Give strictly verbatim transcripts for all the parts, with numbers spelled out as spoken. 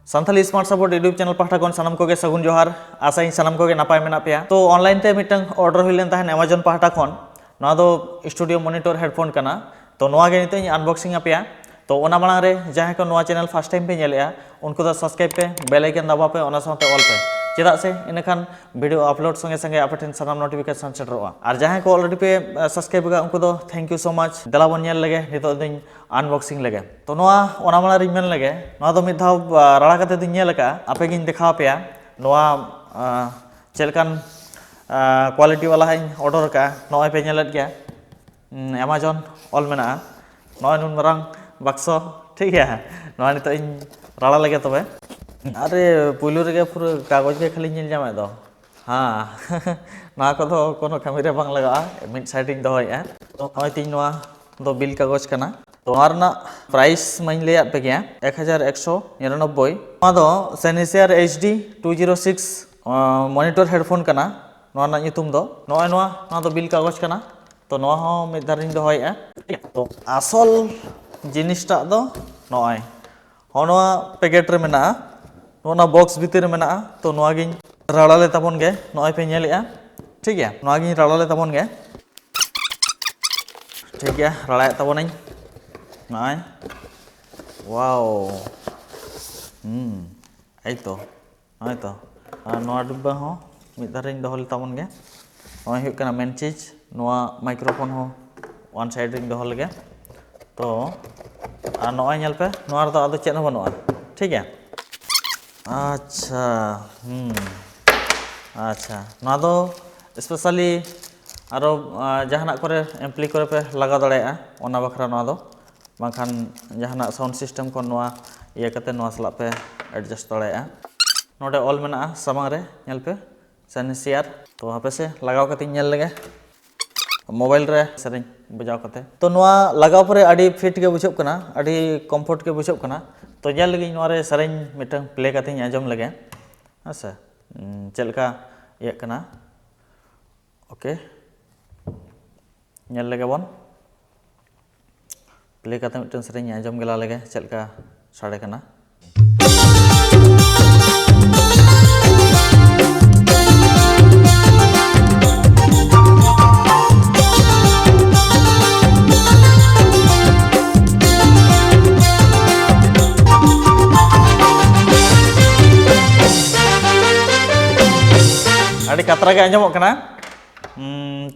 Santali Smart Support YouTube channel ᱯᱟᱦᱴᱟ ᱠᱷᱚᱱ ᱥᱟᱱᱟᱢ ᱠᱚᱜᱮ ᱥᱟᱹᱜᱩᱱ ᱡᱚᱦᱟᱨ᱾ ᱟᱥᱟᱭᱟᱹᱧ ᱥᱟᱱᱟᱢ ᱠᱚᱜᱮ ᱱᱟᱯᱟᱭ ᱢᱮᱱᱟᱜ ᱯᱮᱭᱟ᱾ ᱛᱚ, online ᱛᱮ ᱢᱤᱫᱴᱟᱝ order ᱦᱩᱭ ᱞᱮᱱ ᱛᱟᱦᱮᱸᱫ Amazon ᱯᱟᱦᱴᱟ ᱠᱷᱚᱱ᱾ ᱱᱚᱣᱟ ᱫᱚ studio monitor headphone ᱠᱟᱱᱟ᱾ ᱛᱚ, ᱱᱚᱣᱟ ᱜᱮ ᱱᱤᱛᱚᱜ ᱤᱧ unboxing ᱟᱯᱮᱭᱟ᱾ ᱛᱚ, ᱚᱱᱟ ᱢᱟᱲᱟᱝ ᱨᱮ ᱡᱟᱦᱟᱸᱭ ᱠᱚ ᱱᱚᱣᱟ channel first time ᱯᱮ ᱧᱮᱞᱮᱜᱼᱟ, ᱩᱱᱠᱩ ᱫᱚ subscribe ᱯᱮ, bell icon ᱫᱟᱵᱟᱣ ᱯᱮ, ᱚᱱᱟ ᱥᱟᱶᱛᱮ all ᱯᱮ, ᱪᱮᱫᱟᱜ ᱥᱮ ᱤᱱᱟᱹᱠᱷᱟᱱ video upload ᱥᱚᱸᱜᱮ ᱥᱚᱸᱜᱮ ᱟᱯᱮ ᱴᱷᱮᱱ ᱥᱟᱱᱟᱢ notification ᱥᱮᱴᱮᱨᱚᱜᱼᱟ᱾ ᱟᱨ ᱡᱟᱦᱟᱸᱭ ᱠᱚ already ᱯᱮ, ᱟ, subscribe ᱟᱠᱟᱫ, ᱩᱱᱠᱩ ᱫᱚ thank you so much᱾ ᱫᱮᱞᱟ ᱵᱚᱱ ᱧᱮᱞ ᱞᱮᱜᱮ ᱱᱤᱛᱚᱜ ᱫᱚᱧ unboxing ᱞᱮᱜᱮ᱾ ᱛᱚ, ᱱᱚᱣᱟ ᱚᱱᱟ ᱢᱟᱲᱟᱝ ᱨᱤᱧ ᱢᱮᱱ ᱞᱮᱜᱮ, ᱱᱚᱣᱟ ᱫᱚ ᱢᱤᱫ ᱫᱷᱟᱣ, ᱟ, ᱨᱟᱲᱟ ᱠᱟᱛᱮ ᱫᱚᱧ ᱧᱮᱞ ᱟᱠᱟᱫᱼᱟ, ᱟᱯᱮ ᱜᱤᱧ ᱫᱮᱠᱷᱟᱣ ᱟᱯᱮᱭᱟ᱾ ᱱᱚᱣᱟ, ᱟ, ᱪᱮᱫ ᱞᱮᱠᱟᱱ, ᱟ, quality ᱵᱟᱞᱟ ᱦᱟᱸᱜ ᱤᱧ order ᱟᱠᱟᱫᱼᱟ, ᱱᱚᱜᱼᱚᱭ ᱯᱮ ᱧᱮᱞᱮᱫ ᱜᱮᱭᱟ᱾ ᱩᱸ, Amazon ᱚᱞ ᱢᱮᱱᱟᱜᱼᱟ᱾ ᱱᱚᱜᱼᱚᱭ ᱱᱩᱱ ᱢᱟᱨᱟᱝ ᱵᱟᱠᱥᱚ, ᱴᱷᱤᱠ ᱜᱮᱭᱟ᱾ ᱱᱚᱣᱟ ᱱᱤᱛᱚᱜ ᱤᱧ ᱨᱟᱲᱟ ᱞᱮᱜᱮ ᱛᱚᱵᱮ᱾ ᱟᱨᱮ, ᱯᱩᱭᱞᱩ ᱨᱮᱜᱮ ᱯᱩᱨᱟᱹ ᱠᱟᱜᱚᱡᱽ ᱜᱮ ᱠᱷᱟᱹᱞᱤᱧ ᱧᱮᱞ ᱧᱟᱢᱮᱫ ᱫᱚ᱾ ᱦᱮᱸ᱾ ᱱᱚᱣᱟ ᱠᱚᱫᱚ ᱠᱳᱱᱳ ᱠᱟᱹᱢᱤ ᱨᱮ ᱵᱟᱝ ᱞᱟᱜᱟᱜᱼᱟ, ᱢᱤᱫ side ᱨᱤᱧ ᱫᱚᱦᱚᱭᱮᱫᱼᱟ᱾ ᱛᱚ, ᱱᱚᱜᱼᱚᱭ ᱛᱤᱧ ᱱᱚᱣᱟ ᱫᱚ ᱵᱤᱞ ᱠᱟᱜᱚᱡᱽ ᱠᱟᱱᱟ᱾ ᱛᱚ, ᱱᱚᱣᱟ ᱨᱮᱱᱟᱜ price ᱢᱟᱧ ᱞᱟᱹᱭᱟᱫ ᱯᱮ ᱜᱮᱭᱟ, ᱮᱠ ᱦᱟᱡᱟᱨ ᱮᱠᱥᱚ ᱱᱤᱨᱟᱱᱚᱵᱵᱳᱭ᱾ ᱱᱚᱣᱟ ᱫᱚ Sennheiser H D two zero six, ᱟᱸ, monitor headphone ᱠᱟᱱᱟ᱾ ᱱᱚᱣᱟ ᱨᱮᱱᱟᱜ ᱧᱩᱛᱩᱢ ᱫᱚ, ᱱᱚᱜᱼᱚᱭ ᱱᱚᱣᱟ, ᱱᱚᱣᱟ ᱫᱚ ᱵᱤᱞ ᱠᱟᱜᱚᱡᱽ ᱠᱟᱱᱟ᱾ ᱛᱚ, ᱱᱚᱣᱟ ᱦᱚᱸ ᱢᱤᱫ ᱫᱷᱟᱨᱮᱧ ᱫᱚᱦᱚᱭᱮᱫᱼᱟ᱾ ᱛᱚ, ᱟᱥᱚᱞ ᱡᱤᱱᱤᱥᱴᱟᱜ ᱫᱚ ᱱᱚᱜᱼᱚᱭ, ᱦᱚᱸ, ᱱᱚᱣᱟ packet ᱨᱮ ᱢᱮᱱᱟᱜᱼᱟ, ᱱᱚᱜᱼᱚ ᱱᱚᱣᱟ box ᱵᱷᱤᱛᱤᱨ ᱨᱮ ᱢᱮᱱᱟᱜᱼᱟ᱾ ᱛᱚ, ᱱᱚᱣᱟ ᱜᱤᱧ ᱨᱟᱲᱟ ᱞᱮ ᱛᱟᱵᱚᱱ ᱜᱮ, ᱱᱚᱜᱼᱚᱭ ᱯᱮ ᱧᱮᱞᱮᱫᱼᱟ, ᱴᱷᱤᱠ ᱜᱮᱭᱟ, ᱱᱚᱣᱟ ᱜᱤᱧ ᱨᱟᱲᱟ ᱞᱮ ᱛᱟᱵᱚᱱ ᱜᱮ᱾ ᱴᱷᱤᱠ ᱜᱮᱭᱟ, ᱨᱟᱲᱟᱭᱮᱫ ᱛᱟᱵᱚᱱᱟᱹᱧ ᱱᱚᱜᱼᱚᱭ᱾ ᱣᱟᱣ᱾ ᱦᱩᱸ᱾ ᱮᱭ ᱛᱚ᱾ ᱱᱚᱜᱼᱚᱭ ᱛᱚ᱾ ᱟᱨ ᱱᱚᱣᱟ ᱰᱤᱵᱵᱟ ᱦᱚᱸ ᱢᱤᱫ ᱫᱷᱟᱨᱮᱧ ᱫᱚᱦᱚ ᱞᱮ ᱛᱟᱵᱚᱱ ᱜᱮ᱾ ᱱᱚᱜᱼᱚᱭ ᱦᱩᱭᱩᱜ ᱠᱟᱱᱟ main ᱪᱤᱡᱽ᱾ ᱱᱚᱣᱟ microphone ᱦᱚᱸ one side ᱨᱤᱧ ᱫᱚᱦᱚ ᱞᱮᱜᱮ᱾ ᱛᱚ, ᱟᱨ ᱱᱚᱜᱼᱚᱭ ᱧᱮᱞ ᱯᱮ, ᱱᱚᱣᱟ ᱨᱮᱫᱚ ᱟᱫᱚ ᱪᱮᱫ ᱦᱚᱸ ᱵᱟᱹᱱᱩᱜᱼᱟ᱾ ᱴᱷᱤᱠ ᱜᱮᱭᱟ? ᱟᱪᱪᱷᱟ, ᱦᱩᱸ᱾ ᱟᱪᱪᱷᱟ, ᱱᱚᱣᱟ ᱫᱚ specially ᱟᱨᱚ, ᱟ, ᱡᱟᱦᱟᱱᱟᱜ ᱠᱚᱨᱮ, ampli ᱠᱚᱨᱮ ᱯᱮ ᱞᱟᱜᱟᱣ ᱫᱟᱲᱮᱭᱟᱜᱼᱟ, ᱚᱱᱟ ᱵᱟᱠᱷᱨᱟ ᱱᱚᱣᱟ ᱫᱚ᱾ ᱵᱟᱝᱠᱷᱟᱱ ᱡᱟᱦᱟᱱᱟᱜ sound system ᱠᱷᱚᱱ ᱱᱚᱣᱟ ᱤᱭᱟᱹ ᱠᱟᱛᱮ ᱱᱚᱣᱟ ᱥᱟᱞᱟᱜ ᱯᱮ adjust ᱫᱟᱲᱮᱭᱟᱜᱼᱟ᱾ ᱱᱚᱰᱮ ᱚᱞ ᱢᱮᱱᱟᱜᱼᱟ ᱥᱟᱢᱟᱝ ᱨᱮ, ᱧᱮᱞ ᱯᱮ, Sennheiser᱾ ᱛᱚ, ᱦᱟᱯᱮ ᱥᱮ ᱞᱟᱜᱟᱣ ᱠᱟᱛᱮᱧ ᱧᱮᱞ ᱞᱮᱜᱮ mobile ᱨᱮ ᱥᱮᱨᱮᱧ ᱵᱟᱡᱟᱣ ᱠᱟᱛᱮ᱾ ᱛᱚ, ᱱᱚᱣᱟ ᱞᱟᱜᱟᱣ ᱯᱚᱨᱮ ᱟᱹᱰᱤ fit ᱜᱮ ᱵᱩᱡᱷᱟᱹᱜ ᱠᱟᱱᱟ, ᱟᱹᱰᱤ comfort ᱜᱮ ᱵᱩᱡᱷᱟᱹᱜ ᱠᱟᱱᱟ᱾ ᱛᱚ, ᱧᱮᱞ ᱞᱮᱜᱤᱧ ᱱᱚᱣᱟ ᱨᱮ ᱥᱮᱨᱮᱧ ᱢᱤᱫᱴᱟᱝ play ᱠᱟᱛᱮᱧ ᱟᱸᱡᱚᱢ ᱞᱮᱜᱮ, ᱦᱮᱸ ᱥᱮ, ᱩᱸ, ᱪᱮᱫ ᱞᱮᱠᱟ ᱤᱭᱟᱹᱜ ᱠᱟᱱᱟ᱾ OK, ᱧᱮᱞ ᱞᱮᱜᱮ ᱵᱚᱱ᱾ Play ᱠᱟᱛᱮ ᱢᱤᱫᱴᱟᱝ ᱥᱮᱨᱮᱧ ᱟᱸᱡᱚᱢ ᱜᱮᱞᱟ ᱞᱮᱜᱮ, ᱪᱮᱫ ᱞᱮᱠᱟ ᱥᱟᱰᱮ ᱠᱟᱱᱟ᱾ ᱛᱟᱨᱟ ᱜᱮ ᱟᱸᱡᱚᱢᱚᱜ ᱠᱟᱱᱟ᱾ ᱩᱸ,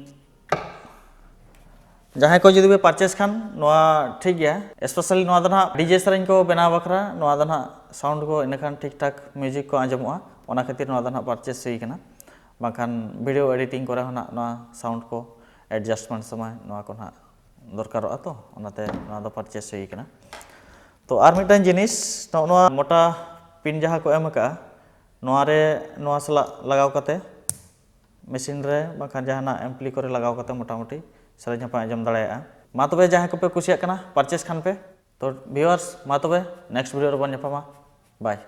ᱡᱟᱦᱟᱸᱭ ᱠᱚ ᱡᱩᱫᱤ ᱯᱮ ᱯᱟᱨᱪᱮᱥ ᱠᱷᱟᱱ ᱱᱚᱣᱟ ᱴᱷᱤᱠ ᱜᱮᱭᱟ᱾ ᱮᱥᱯᱮᱥᱟᱞᱤ ᱱᱚᱣᱟ ᱫᱚ ᱱᱟᱦᱟᱜ ᱰᱤᱡᱮ ᱥᱮᱨᱮᱧ ᱠᱚ ᱵᱮᱱᱟᱣ ᱵᱟᱠᱷᱨᱟ ᱱᱚᱣᱟ ᱫᱚ ᱱᱟᱦᱟᱜ ᱥᱟᱣᱩᱱᱰ ᱠᱚ ᱤᱱᱟᱹᱠᱷᱟᱱ ᱴᱷᱤᱠ ᱴᱷᱟᱠ ᱢᱤᱭᱩᱡᱤᱠ ᱠᱚ ᱟᱸᱡᱚᱢᱚᱜᱼᱟ, ᱚᱱᱟ ᱠᱷᱟᱹᱛᱤᱨ ᱱᱚᱣᱟ ᱫᱚ ᱱᱟᱦᱟᱜ ᱯᱟᱨᱪᱮᱥ ᱦᱩᱭ ᱠᱟᱱᱟ᱾ ᱵᱟᱝᱠᱷᱟᱱ ᱵᱷᱤᱰᱤᱭᱳ ᱮᱰᱤᱴᱤᱝ ᱠᱚᱨᱮ ᱦᱚᱸ ᱱᱟᱦᱟᱜ ᱱᱚᱣᱟ ᱥᱟᱣᱩᱱᱰ ᱠᱚ ᱮᱰᱡᱟᱥᱴᱢᱮᱱᱴ ᱥᱚᱢᱚᱭ ᱱᱚᱣᱟ ᱠᱚ ᱱᱟᱦᱟᱜ ᱫᱚᱨᱠᱟᱨᱚᱜᱼᱟ, ᱛᱚ ᱚᱱᱟᱛᱮ ᱱᱚᱣᱟ ᱫᱚ ᱯᱟᱨᱪᱮᱥ ᱦᱩᱭ ᱠᱟᱱᱟ᱾ ᱛᱚ ᱟᱨ ᱢᱤᱫᱴᱟᱝ ᱡᱤᱱᱤᱥ, ᱱᱚᱜᱼᱚ ᱱᱚᱣᱟ ᱢᱚᱴᱟ ᱯᱤᱱ ᱡᱟᱦᱟᱸ ᱠᱚ ᱮᱢ ᱟᱠᱟᱫᱼᱟ, ᱱᱚᱣᱟ ᱨᱮ ᱱᱚᱣᱟ ᱥᱟᱞᱟᱜ ᱞᱟᱜᱟᱣ ᱠᱟᱛᱮ ᱢᱮᱥᱤᱱ ᱨᱮ ᱵᱟᱝᱠᱷᱟᱱ ᱡᱟᱦᱟᱱᱟᱜ ᱮᱢᱯᱞᱤ ᱠᱚᱨᱮ ᱞᱟᱜᱟᱣ ᱠᱟᱛᱮ ᱢᱚᱴᱟᱢᱩᱴᱤ ᱥᱮᱨᱮᱧ ᱦᱚᱸᱯᱮ ᱟᱸᱡᱚᱢ ᱫᱟᱲᱮᱭᱟᱜᱼᱟ᱾ ᱢᱟ ᱛᱚᱵᱮ ᱡᱟᱦᱟᱸᱭ ᱠᱚᱯᱮ ᱠᱩᱥᱤᱭᱟᱜ ᱠᱟᱱᱟ ᱯᱟᱨᱪᱮᱥ ᱠᱷᱟᱱ ᱯᱮ᱾ ᱛᱚ ᱵᱷᱤᱣᱟᱨᱥ, ᱢᱟ ᱛᱚᱵᱮ ᱱᱮᱠᱥᱴ ᱵᱷᱤᱰᱤᱭᱳ ᱨᱮᱵᱚᱱ ᱧᱟᱯᱟᱢᱟ᱾ ᱵᱟᱭ᱾